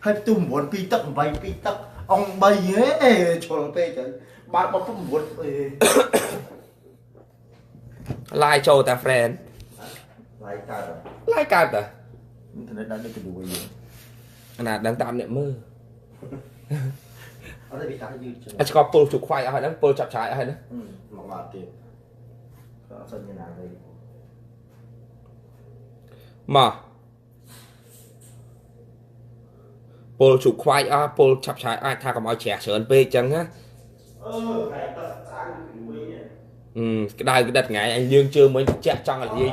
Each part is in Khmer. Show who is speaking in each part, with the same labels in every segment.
Speaker 1: ហើយផ្ទុះ9 2ទឹក8 2ទឹកអង្គ3ហេជ្រុលពេកទៅបើកមក9អេ
Speaker 2: ឡាយចូលតា friend
Speaker 1: ឡាយកើត
Speaker 2: ឡាយកើតតា
Speaker 1: អ៊ីនធឺណិតដល់ដូចកដួយ
Speaker 2: ណាដឹងតាមអ្នកមើល
Speaker 1: អត់ទេវាដាក់យឺតចឹង
Speaker 2: អត់ស្គាល់ពុលជុកខ្វាយអស់ហើយហ្នឹងពុលចាប់ឆាយអស់ហើយហ្នឹង
Speaker 1: មកអត់ទៀតអត់សិនណាទេ
Speaker 2: មកពុលជុកខ្វាយអស់ពុលចាប់ឆាយអាចថាកុំឲ្យជ្រះច្រើនពេកចឹងណា
Speaker 1: អឺតែតស្អាតមួយ
Speaker 2: អឺក្តៅក្តិតថ្ងៃអញយើងជើងមិញជះចង់ឲ្យលាយ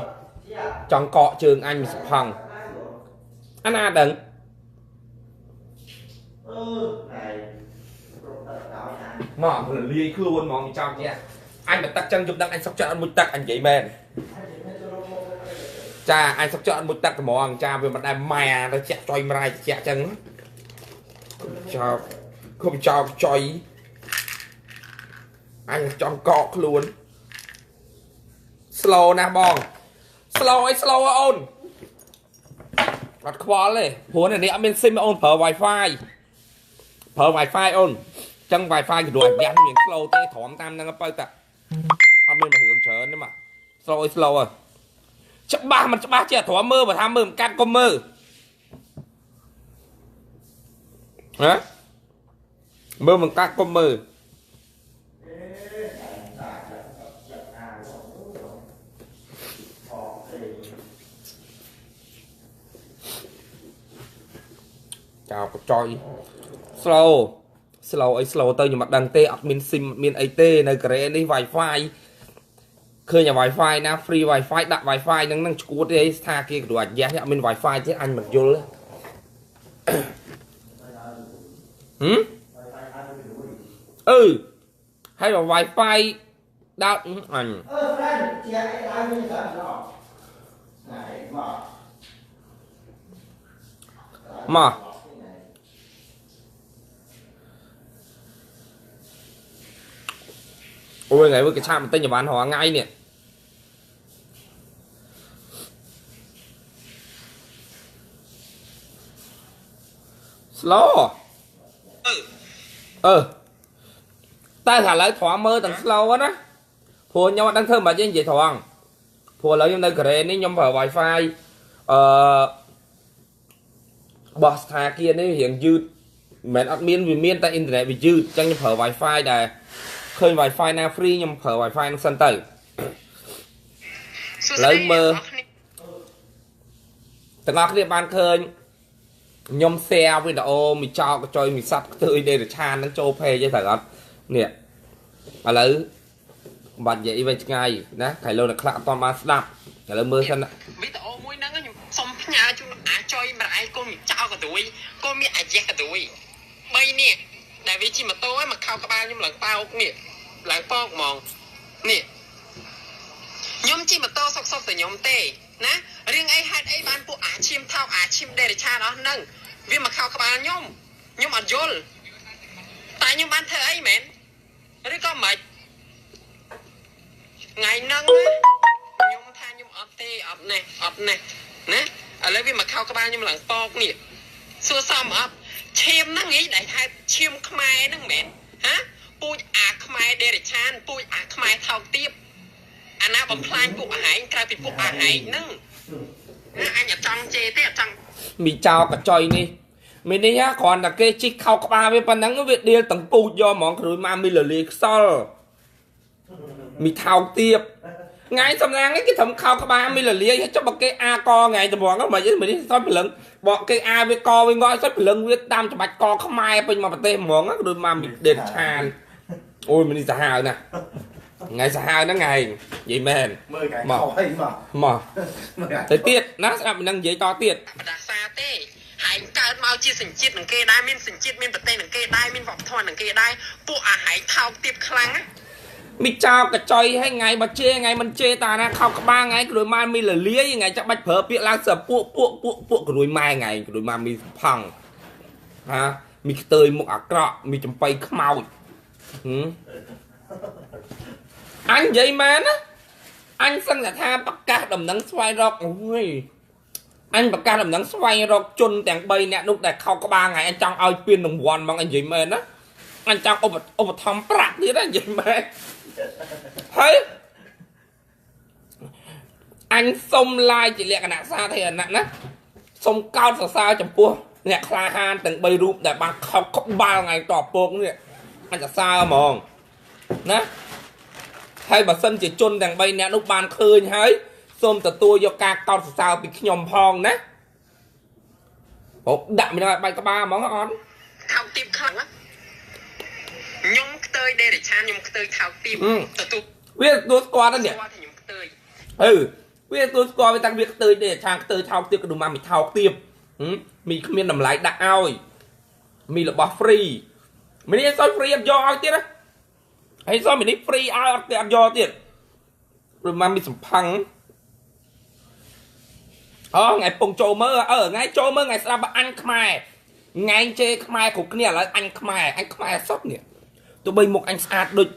Speaker 2: ចង់កកជើងអញមិនសផង់អាណាដឹង
Speaker 1: អឺតែ
Speaker 2: មកលាយខ្លួនហ្មងចង់ជះអញមកទឹកចឹងយប់ដឹងអញសុកចិត្តអត់មួយទឹកអញនិយាយមែនចាអញសុកចិត្តអត់មួយទឹកហ្មងចាវាមិនដែលម៉ែទៅជះចុយម្រាយជះចឹងចោគុំចោចុយអញចង់កកខ្លួន slow ណាស់បង slow អី slow អូនអត់ខ្វល់ទេព្រោះនេះអត់មាន SIM អូនប្រើ Wi-Fi ប្រើ Wi-Fi អូនចឹង Wi-Fi ក៏ដូចយ៉ាងមាន slow ទេទ្រាំតាមហ្នឹងទៅតាអត់មានមួយរឿងច្រើនទេមក slow អី slow ហ៎ច្បាស់មិនច្បាស់ជាទ្រាំមើលបើថាមើលមិនកាត់កុំមើលហ៎មើលមិនកាត់កុំមើលចោលកចុយ slow slow អី slow ទៅខ្ញុំអត់ដឹងទេអត់មាន SIM អត់មានអីទេនៅកូរ៉េនេះ Wi-Fi ឃើញអា Wi-Fi ណា free Wi-Fi ដាក់ Wi-Fi ហ្នឹងនឹងឈួតទេស្ថាគេគ្រូអាយ៉ាស់អត់មាន Wi-Fi ទេអញមិនយល់ហឹមអឺហើយបើ Wi-Fi ដោតអញ
Speaker 1: អឺ friend ជាអីដើមនេះតាណៃមក
Speaker 2: មកអូយថ្ងៃវាកឆាប់បន្តិចបានរាល់ថ្ងៃនេះ slow អឺតែថាឥឡូវត្រង់មើលទាំង slow ណាព្រោះខ្ញុំអត់ដឹងធ្វើមិនទេនិយាយត្រង់ព្រោះឥឡូវខ្ញុំនៅកូរ៉េនេះខ្ញុំប្រើ Wi-Fi អឺបោះស្ថាគារនេះរៀងយឺតមិនមែនអត់មានវាមានតែអ៊ីនធឺណិតវាយឺតអញ្ចឹងខ្ញុំប្រើ Wi-Fi ដែរឃើញ Wi-Fi ណា free ខ្ញុំប្រើ Wi-Fi នឹងសិនទៅឥឡូវមើលទាំងអស់គ្នាបានឃើញខ្ញុំ share វីដេអូមួយចោលកចុយមួយសัตว์ខ្ទើយដេរឆាននឹងចូល page ទេត្រូវអត់នេះឥឡូវបាត់និយាយវិញឆ្ងាយណាខៃលោកអ្នកខ្លះអត់ទាន់បានស្ដាប់ឥឡូវមើលសិន
Speaker 3: វីដេអូមួយហ្នឹងខ្ញុំសុំផ្ញើជូនអាចុយម្រាយកូនចោលកដួយកូនមានអាយ៉េះកដួយ3នាក់ដែលវាជិះម៉ូតូឲ្យមកខោក្បាលខ្ញុំឡើងប៉ោកនេះឡើងប៉ោកហ្មងនេះខ្ញុំជិះម៉ូតូសុកសុកតែខ្ញុំទេណារឿងអីហេតុអីបានពួកអាឈាមថោកអាឈាមដេរឆានអស់ហ្នឹងវាមកខោក្បាលខ្ញុំខ្ញុំអត់យល់តែខ្ញុំបានធ្វើអីមែនឬក៏មិនថ្ងៃហ្នឹងខ្ញុំថាខ្ញុំអត់ទេអត់ណេះអត់ណេះណាឥឡូវវាមកខោក្បាលខ្ញុំឡើងប៉ោកនេះសួរសមអត់ឈាមហ្នឹងឯងដែលហៅឈាមខ្មែរហ្នឹងមែនហ៎ពូជអាខ្មែរដេរឆានពូជអាខ្មែរថោកទាបអាណាបំផ្លាញពួកអាហែងក្រៅពីពួកអាហែងហ្នឹងណាអញអត់ចង់ជេរទេអត់ចង់
Speaker 2: មីចោកចុយនេះមីនេះគ្រាន់តែគេជីកខោក្បាលវាប៉ុណ្ណឹងវាដៀលតង្គូចយកហ្មងគ្រួយមកមីលលាយខ្សលមីថោកទាបថ្ងៃសំណាងនេះគេត្រឹមខោក្បាលមីលលាយចុះបើគេអាកថ្ងៃតម្រងមិនមីនេះសុទ្ធព្រលឹងបកគេអាវាកវាងល់សុទ្ធព្រលឹងវាតាមច្បាច់កខ្មែរពេញមកប្រទេសហ្មងដូចមកមីដេតឆានអូយមីនេះសាហាវណាស់ថ្ងៃសាហាវហ្នឹងថ្ងៃនិយាយមែន
Speaker 1: មើលកែខអីមក
Speaker 2: មកទៅទៀតណាស្ដាប់មិននឹងនិយាយតទៀត
Speaker 3: បដាសាទេហើយកើតមកជាសញ្ជាតិនឹងគេដែរមានសញ្ជាតិមានប្រទេសនឹងគេដែរមានវប្បធម៌នឹងគេដែរពួកអាហែងថោកទាបខ្លាំងណា
Speaker 2: មីចោកចុយឲ្យថ្ងៃបើជេរថ្ងៃមិនជេរតាណាខោក្បាលថ្ងៃគ្រួយម៉ែមីលលាយថ្ងៃចាំបាច់ប្រើពាក្យឡើងសពួកពួកពួកពួកគ្រួយម៉ែថ្ងៃគ្រួយម៉ែមីផង់ហាមីខ្ទើយមុខអាក្រក់មីចំបៃខ្មោចអញនិយាយមែនណាអញសឹងតែថាប្រកាសដំណឹងស្វែងរកអូយ អញប្រកាសដំណឹងស្វែងរកជនទាំង3នាក់នោះដែលខោកក្បាលថ្ងៃអញចង់ឲ្យពានរង្វាន់ហ្មងអញនិយាយមែនណាអញចង់ឧបត្ថម្ភប្រាក់ទៀតណានិយាយមែនហើយអញសុំឡាយជាលក្ខណៈសាធារណៈណាសុំកោតសរសើរចំពោះអ្នកក្លាហានទាំង3រូបដែលបានខោកក្បាលថ្ងៃតពកនេះអញសរសើរហ្មងណាហើយបើសិនជាជនទាំង3នាក់នោះបានឃើញហើយសូមទទួលយកការកោតសរសើរពីខ្ញុំផងណាអូដាក់មិនឲ្យបាច់ក្បាលហ្មងអត់
Speaker 3: ថោកទាបខ្លាំងណាខ្ញុំខ្ទើយដេរឆានខ្ញុំខ្ទើយថោកទាបទទួល
Speaker 2: វាទទួលស្គាល់ហ្នឹង
Speaker 3: ស្គាល់ថាខ្ញុំខ្ទើយ
Speaker 2: អឺវាទទួលស្គាល់វាតាំងវាខ្ទើយដេរឆានខ្ទើយថោកទាបក៏ដូចមកមិនថោកទាបមីគ្មានតម្លៃដាក់ឲ្យមីរបស់ free មីនេះសុយ free អត់យកឲ្យទៀតណាហើយសុយមីនេះ free ឲ្យអត់គេអត់យកទៀតព្រោះមកមីសំផឹងអូថ្ងៃពងចូលមើលអឺថ្ងៃចូលមើលថ្ងៃស្ដាប់អញខ្មែរថ្ងៃជេរខ្មែរគ្រប់គ្នាឥឡូវអញខ្មែរអញខ្មែរសុទ្ធនេះទោះបីមុខអញស្អាតដូច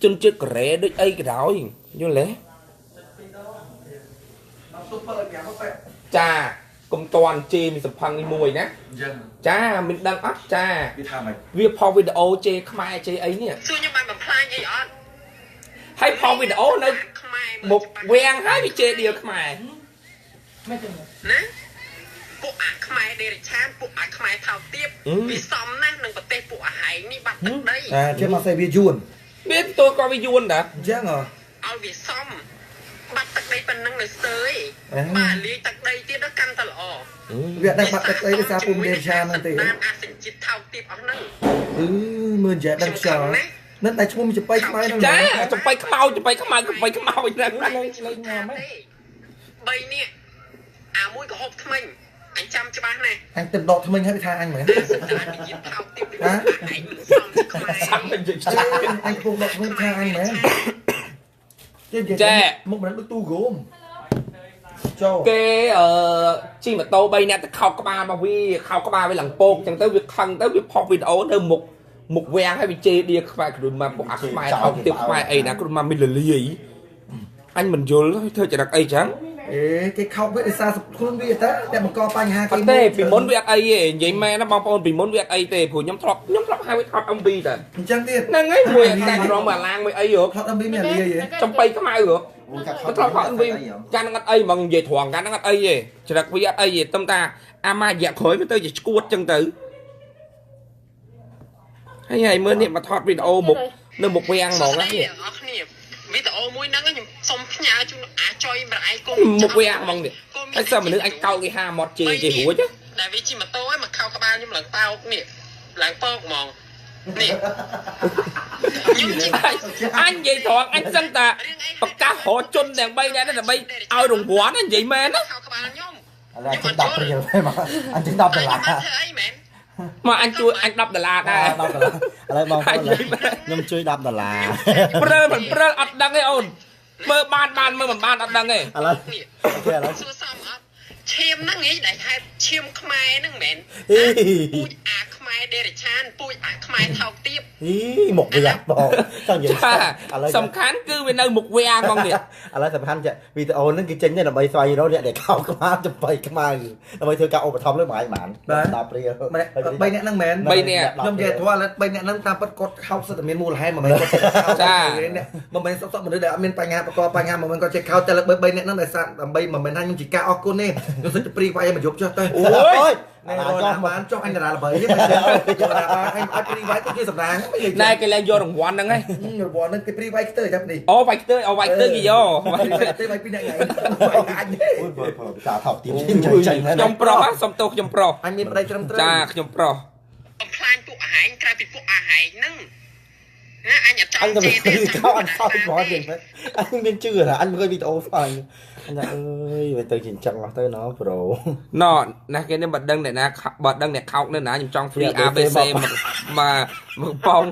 Speaker 2: ជនជាតិកូរ៉េដូចអីក៏ដោយយល់ទេចាកុំតន់ជេរមីសំផឹងនេះមួយណា
Speaker 4: អញ្ចឹង
Speaker 2: ចាមិនដឹងអត់ចា
Speaker 4: វាថាម៉េច
Speaker 2: វាផុសវីដេអូជេរខ្មែរជេរអីនេះ
Speaker 3: សួរខ្ញុំបានបំផ្លាញអីអត់
Speaker 2: ហើយផុសវីដេអូនៅ
Speaker 3: ខ្មែរ
Speaker 2: មុខវាំងហើយវាជេរដៀលខ្មែរ
Speaker 3: ណាពួកអាខ្មែរដេរឆានពួកអាខ្មែរថោកទាបវាសមណាស់នឹងប្រទេសពួកអាហែងនេះបាត់ទឹកដី
Speaker 4: អាចេះមកស្អីវាយួន
Speaker 2: វាទទួលក៏វាយួនដែរ
Speaker 4: អញ្ចឹងហ៎
Speaker 3: ឲ្យវាសមបាត់ទឹកដីប៉ុណ្ណឹងនៅស្ទើយបាទលាយទឹកដីទៀតដល់កាន់តែល្អ
Speaker 4: វាអត់ដឹងបាត់ទឹកដីដោយសារពុំដេរឆានហ្នឹងទេ
Speaker 3: តាមអាសញ្ជាតិថោកទាបអស់ហ្នឹង
Speaker 4: អឺមើលចេះដឹងខ្យល់នឹងតែឈ្មោះចំបៃខ្មែរហ្នឹង
Speaker 2: ចាចំបៃខ្មោចចំបៃខ្មៅចំបៃខ្មោចហ្នឹង
Speaker 3: លេលេញ៉ាំហ៎3នាក់អាមួយក៏ហូបថ្មិញអញចាំច្បាស់ណាស់
Speaker 4: អញទៅដកថ្មិញហើយវាថាអញមែន
Speaker 3: អាជាតិថោកទាបហ៎ឯងមិនសមខ្មែរ
Speaker 2: សាំនិយាយចា
Speaker 4: អញកំពុងដកថ្មិញថាអញមែនចេះមុខមិនដូចទូហ្គោមចូល
Speaker 2: គេអឺជិះម៉ូតូ3នាក់ទៅខោកក្បាលមកវាខោកក្បាលវាឡើងពោកចឹងទៅវាខឹងទៅវាផុសវីដេអូនៅមុខមុខវាំងហើយវាជេរដៀខ្មែរគ្រូមកពួកអាខ្មែរថោកទាបខ្មែរអីណាគ្រូមកមានលលាយអញមិនយល់ធ្វើចរិតអីចឹង
Speaker 4: អេគេខោកវាដោយសារខ្លួនវាតែតែបង្កបញ្ហា
Speaker 2: អត់ទេពីមុនវាអត់អីទេនិយាយមែនណាបងប្អូនពីមុនវាអត់អីទេព្រោះខ្ញុំធ្លាប់ហៅវាថត MV តែ
Speaker 4: អញ្ចឹងទៀត
Speaker 2: ហ្នឹងហើយមួយតែក្រុមអាឡាងមួយអីហ៎
Speaker 4: ថត MV មានអាលាយហ៎
Speaker 2: ចំបៃខ្មៅហ៎ធ្លាប់ថត MV កាលហ្នឹងអត់អីហ្មងនិយាយត្រង់កាលហ្នឹងអត់អីទេចរិតវាអត់អីទេទំតាអាម៉ារយៈក្រោយវាទៅជាឈួតចឹងទៅហើយមើលនេះមកថតវីដេអូមុខនៅមុខវាំងហ្មងណា
Speaker 3: អ្នកនរគ្នាវីដេអូមួយហ្នឹងខ្ញុំសុំផ្ញើជូនអាចុយម្រាយគុំ
Speaker 2: មុខវាំងហ្មងនេះហើយសើមនុស្សអញកោតគេហាមាត់ជេរគេរួច
Speaker 3: ដែលវាជិះម៉ូតូឲ្យមកខោក្បាលខ្ញុំឡើងប៉ោកនេះឡើងពោកហ្មងនេះខ្ញុំជិះ
Speaker 2: អញនិយាយត្រង់អញសឹងតាប្រកាសរកជនទាំង3នាក់ដើម្បីឲ្យរង្វាន់និយាយមែនណា
Speaker 3: ខោក្បាលខ្ញុំ
Speaker 1: ឥឡូវអញ10រៀលទេមកអញ10ដុល្លារ
Speaker 3: ធ្វើអីមែន
Speaker 2: មកអញជួយអញ10ដុល្លារដែរ
Speaker 1: 10ដុល្លារឥឡូវបងប្អូនខ្ញុំជួយ10ដុល្លារ
Speaker 2: ព្រិលមិនព្រិលអត់ដឹងទេអូនមើលបានបានមើលមិនបានអត់ដឹងទេ
Speaker 1: ឥឡូវអូខេឥឡូវ
Speaker 3: សួរសំអត់ឈាមហ្នឹងឯងដែលហេតុឈាមខ្មែរហ្នឹងមែនពូជអាខ្មែរដេរឆានពូជអាខ្មែរថោកទាប
Speaker 1: អីមុខវាបងចង់និយាយឥឡូវ
Speaker 2: សំខាន់គឺវានៅមុខវាហ្មងនេះ
Speaker 1: ឥឡូវសំខាន់ចាវីដេអូហ្នឹងគឺចេញទៅដើម្បីស្វែងរកអ្នកដែលខោក្បាលចំបៃខ្មៅដើម្បីធ្វើការឧបត្ថម្ភលើមួយឯងហ្មង10រៀល
Speaker 4: ម្នាក់3នាក់ហ្នឹងមែន
Speaker 2: 3នាក់
Speaker 4: ខ្ញុំនិយាយធွာឥឡូវ3នាក់ហ្នឹងតាមពិតគាត់ខោកសិតតែមានមូលហេតុមិនមែនគាត់ខោកអ្នកមិនមែនសុកសុកមនុស្សដែលអត់មានបញ្ហាបង្កបញ្ហាមិនមែនគាត់ចេះខោតែលើ3នាក់ហ្នឹងដែលសារដើម្បីមិនមែនថាខ្ញុំជាការអរគុណទេខ្ញុំសិតជាព្រីវាយឲ្យមកយប់ចុះទៅ
Speaker 2: អូយ
Speaker 4: ណែរកបានចុះអញតារាល្បីទេមិនចេះតារាបានអញអត់ព្រីវាយទៅជាសម្ដាង
Speaker 2: ណែគេឡើងយករង្វាន់ហ្នឹងឯង
Speaker 4: រង្វាន់ហ្នឹងគេព្រីវាយខ្ទើចាប់នេះ
Speaker 2: អូវាយខ្ទើអូវាយខ្ទើគេយក
Speaker 4: វាយខ្ទើវាយពីអ្នកថ្ងៃវាយអញទេ
Speaker 1: អូយបើភាសាថោកទាបចេញ
Speaker 2: ខ្ញុំប្រុសសុំទោសខ្ញុំប្រុស
Speaker 4: អញមានប្តីត្រឹមត្រូវ
Speaker 2: ចាខ្ញុំប្រុស
Speaker 3: បំផ្លាញពួកអាហែងក្រៅពីពួកអាហែងហ្នឹងណាអញអត់ចង់
Speaker 1: អញទៅ
Speaker 3: ជេរទេ
Speaker 1: ខោអត់សោយហ្មងនិយាយមែនអញមានជឿថាអញមើលវីដេអូស្អញអញថាអើយវាទៅជាអញ្ចឹងអស់ទៅណប្រូ
Speaker 2: ណណាគេនេះបើដឹងអ្នកណាបើដឹងអ្នកខោកនៅណាខ្ញុំចង់ free ABC មកមកបង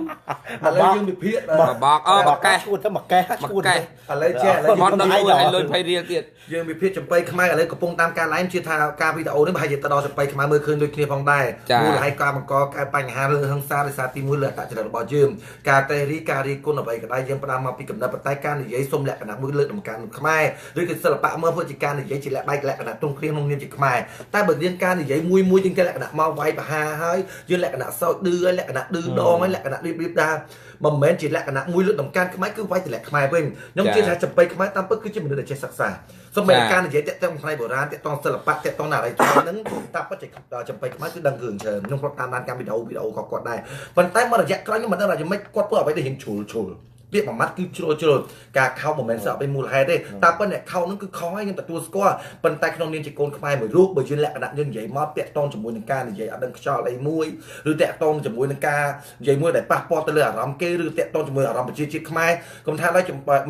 Speaker 4: ឥឡូវយើងវិភាគ
Speaker 2: មកបកអូមកកែ
Speaker 1: ឈួតទៅមកកែ
Speaker 2: មកកែ
Speaker 4: ឥឡូវចេះឥឡូវ
Speaker 2: មកដល់លុយឲ្យលុយ20រៀលទៀត
Speaker 4: យើងវិភាគចំបៃខ្មែរឥឡូវកំពុងតាមការឡែមជឿថាការវីដេអូនេះប្រហែលជាទៅដល់ចំបៃខ្មែរមើលឃើញដូចគ្នាផងដែរមូលហេតុការបង្កកើតបញ្ហាលើហិង្សាដោយសារទី1លើអត្តចរិតរបស់យើងការតែ រីការរីគុណអ្វីក៏ដោយយើងផ្ដើមមកពីកំណត់ប៉ុន្តែការនិយាយសុំលក្ខណៈមួយលើកដំកើងខ្មែរឬក៏សិល្បៈមើលធ្វើជាការនិយាយជាលក្ខបែកលក្ខណៈទ្រង់គ្រៀងក្នុងនាមជាខ្មែរតែបើយើងការនិយាយមួយមួយយើងគេលក្ខណៈមកវាយប្រហារហើយយើងលក្ខណៈសោចឌឺហើយលក្ខណៈឌឺដងហើយលក្ខណៈរៀបរៀបដាមិនមែនជាលក្ខណៈមួយលើកដំកើងខ្មែរគឺវាយតម្លាក់ខ្មែរវិញខ្ញុំជឿថាចំបៃខ្មែរតាមពិតគឺជាមនុស្សដែលចេះសិក្សាសូម្បីការនិយាយតាក់ទងផ្នែកបុរាណតាក់ទងសិល្បៈតាក់ទងណារីថ្មីហ្នឹងតាមពិតចំបៃខ្មែរគឺដឹងរឿងច្រើនខ្ញុំធ្លាប់តាមដានកម្មវីដេអូវីដេអូក៏គាត់ដែរប៉ុន្តែមករយៈក្រោយខ្ញុំមិនដឹងថាយ៉ាងម៉េចគាត់ធ្វើអ្វីដែលរៀងជ្រុលជ្រុលពាក្យមួយម៉ាត់គឺជ្រុលជ្រុលការខោមិនមែនសក់ពីមូលហេតុទេតាមពិតអ្នកខោហ្នឹងគឺខុសហើយខ្ញុំទទួលស្គាល់ប៉ុន្តែក្នុងនាមជាកូនខ្មែរមួយរូបបើយើងលក្ខណៈយើងនិយាយមកតាក់ទងជាមួយនឹងការនិយាយអត់ដឹងខ្យល់អីមួយឬតាក់ទងជាមួយនឹងការនិយាយមួយដែលប៉ះពាល់ទៅលើអារម្មណ៍គេឬតាក់ទងជាមួយអារម្មណ៍ប្រជាជាតិខ្មែរកុំថាឡើយ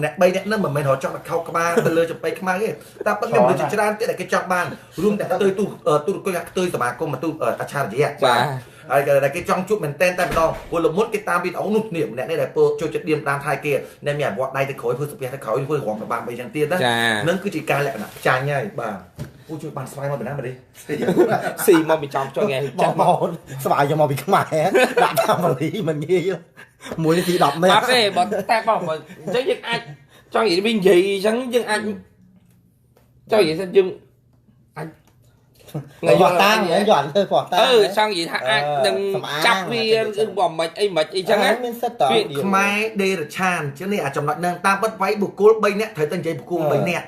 Speaker 4: អ្នក3អ្នកហ្នឹងមិនមែនរកចង់តែខោក្បាលទៅលើចំបៃខ្មែរទេតាមពិតមានមនុស្សជាច្រើនទៀតដែលគេចង់បានរួមតែខ្ទើយទូទូរគុយខ្ទើយសមាគមទូអច្ឆរិយៈបាទហើយដែលគេចង់ជួបមែនតែនតែម្ដងព្រោះលមុតគេតាមវីដេអូនោះនេះម្នាក់នេះដែលពើចូលចិត្តឌៀមតាមថៃគេអ្នកមានអាវត្តដៃទៅក្រោយធ្វើសុភ័ក្រទៅក្រោយធ្វើរំប្របាំអីចឹងទៀតណានឹងគឺជាការលក្ខណៈចាញ់ហើយបាទអូជួយបានស្វាយមកពីណាមកនេះ
Speaker 2: ស៊ីមកពីចំចុងថ្ងៃ
Speaker 1: ចាស់មកស្វាយយកមកពីខ្មែរដាក់តាមម៉ាលីមិនងាយមួយទី10ម៉ែត្រ
Speaker 2: អត់ទេបើតែបងអញ្ចឹងយើងអាចចង់និយាយវិញនិយាយអញ្ចឹងយើងអាចចង់និយាយថាយើងអាច
Speaker 1: ថ្ងៃយកតាំងយកអត់ធ្វើព្រោះតាំង
Speaker 2: ចង់និយាយថាអាចនឹងចាប់វាឬបើមិនអីមិនអីចឹងណា
Speaker 1: មានសិទ្ធិត
Speaker 4: ខ្មែរដេរឆានចឹងនេះអាចំណុចហ្នឹងតាមពិតវាយបុគ្គល3នាក់ត្រូវតែនិយាយបុគ្គល3នាក់